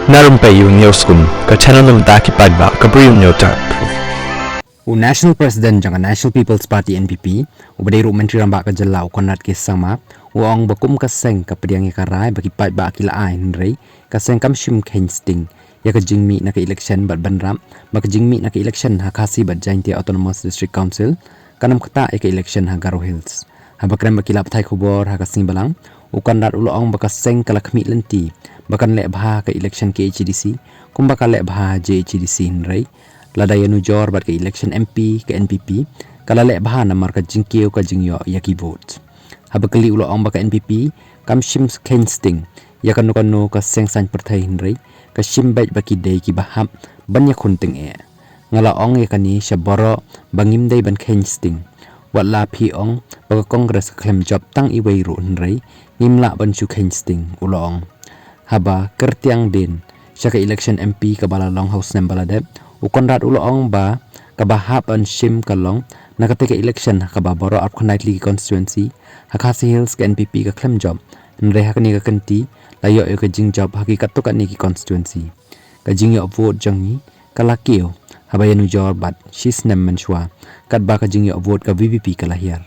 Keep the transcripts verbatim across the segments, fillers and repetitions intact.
Na rympei ïa u Newsroom, ka channel na bynta ki paidbah ka Bri u Hynñiewtrep. U National President jong ka National People's Party, N P P, uba dei ruh Myntri Rangbah ka jylla, u Conrad K Sangma, u ong ba kum ka seng ka pdiang ïa ka rai ba ki paidbah ki la ai, hynrei ka seng kam shym kheiñ sting ïa ka jingmih na ka election bad bynrap ba ka jingmih na ka election ha Khasi bad Jaiñtia Autonomous District Council kan ym ktah ïa ka election ha Garo Hills. Haba kren bad ki lad pathai khubor ha ka sngi Balang, u Conrad u la ong ba ka seng ka la khmih lynti ba kan leh bha ka election K H A D C kumba ka leh bha J H A D C, hynrei lada ïanujor bad ka election M P, ka N P P ka la leh bha namar ka jingkiew ka jingïoh ïa ki vote. Haba kylli u la ong ba ka N P P kam shym kheiñ sting ïa kano kano ka seng saiñ pyrthei, hynrei ka shim beit ba ki dei kiba hap ban ïakhun tyngeh. Nga la ong ïa kane sha baroh ba ngim dei ban kheiñ sting. Wat la phi ong ba ka Congress ka khlem jop tang iwei ruh, hynrei ngim lah ban shu kheiñ sting, u la ong. Haba kyrtiang dien sha ka election M P kaba la long ha u snem ba la dep, u Conrad u la ong ba kaba hap ban shim ka long na katei ka election ha kaba baroh arphew khyndai tylli ki constituency ha Khasi Hills ka N P P ka khlem jop, hynrei ha kane ka kynti la ïoh ïa ka jingjop ha ki katto katne ki constituency. Ka jingïoh vote jong ngi ka la kiew haba ïanujor bad shi snem mynshuwa, katba ka jingïoh vote ka V P P ka la hiar.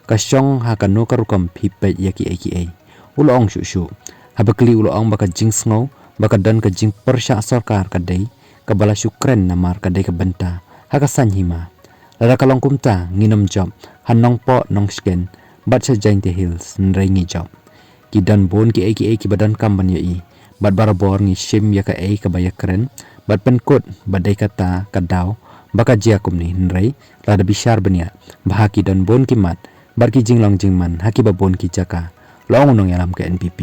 Ka shong ha kano ka rukom phi peit ïa kiei kiei, u la ong shuh shuh. Haba kylli u la ong ba ka jingsngew ba ka don ka jingpyrshah sorkar ka dei kaba la shu kren namar ka dei ka bynta ha ka saiñ hima. Lada ka long kumta ngin ym jop ha Nongpoh, Nongshken bad sha Jaiñtia Hills, hynrei ngi jop. Ki don bun kiei kiei kiba donkam ban ïohi bad barabor ngi shim ïa kaei kaba ïakren bad pynkut ba dei kata ka daw ba ka jia kumne, hynrei lada bishar bniah ba ha ki don bun ki mat bad ki jinglong jingman ha kiba bun ki jaka, la ong u nongïalam ka N P P.